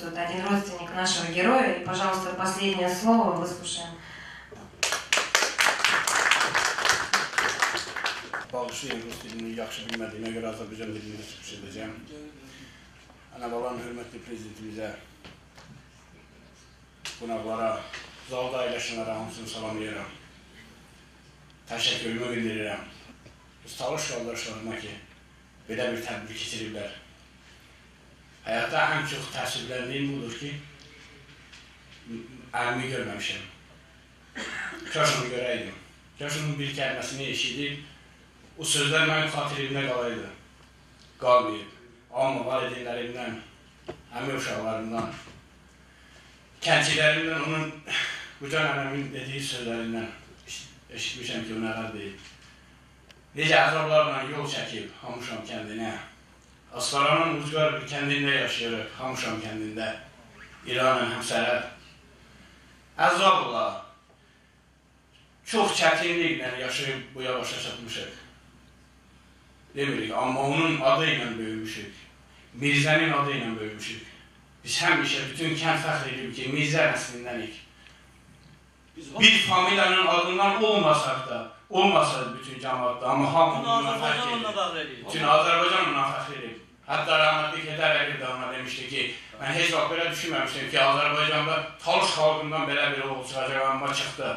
присутствует один родственник нашего героя. И, пожалуйста, последнее слово выслушаем. Bağışlayın, rus dilini yaxşı bilmədiyimə görə Azərbaycan dilində çıxış edəcəm. Ana balan hörmətli prezidentimizə, qonaqlara, zalda əyləşənlərə hamısını salamlayıram. Təşəkkürümü bildirirəm. Talış qardaşlarıma ki, belə bir tədbir keçiriblər. Həyatda ən çox təəssüfləndiyim budur ki, əlimi görməmişəm. Kaş onu görəydim. Kaş onun bir kəlməsini eşidib, o sözlər mənim xatirimdə qalaydı. Qalmayıb. Amma valideynlərimdən, əmi uşaqlarımdan, kəndçilərimdən, onun Qucan nənəmin dediyi sözlərindən eşitmişəm ki, o nələr deyib. Necə əzablarla yol çəkib Hamuşam kəndinə. Astaranın ucqar bir kəndində yaşayırıq, Hamuşam kəndində, İranla həmsərəd. Əzabla, çox çətinliklə yaşayıb bu yavaşa çatmışıq. Demirik, amma onun adı ilə böyümüşük. Mirzənin adı ilə böyümüşük. Biz həmişə bütün kənd fəxr edib ki, Mirzə nəslindənik. Bir familiyanın adından olmasaq da, olmasaydı bütün cəmaatda, amma hamı onunla fəxr edir. Bütün Azərbaycan onunla fəxr edir. Hətta rəhmətli Heydər Əliyev də ona demişdi ki, mən heç vaxt belə düşünməmişdim ki, Azərbaycanda Talış xalqından belə bir oğul çıxacaq, amma çıxdı.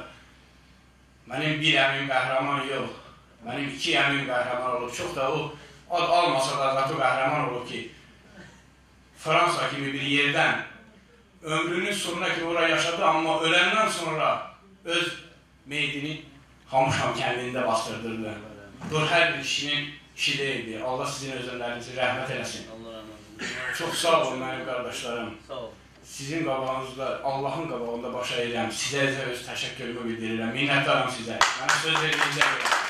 Mənim bir əmim qəhrəman yox, mənim iki əmim qəhrəman olub. Çox da o ad almasa da zatı qəhrəman olub ki, Fransa kimi bir yerdən ömrünün sonuna kimi ora yaşadı, amma öləndən sonra öz meyidini Hamuşam kəndində bastırdırdı. Dur, hər bir kişinin işi deyildi. Allah sizin özlərinizi rəhmət eləsin. Çox sağ olun mənim qardaşlarım. Sizin qabağınızda, Allahın qabağında başa edirəm. Sizə öz təşəkkürümü bildirirəm. Minnətdaram sizə. Mənə söz verdiyinizə görə.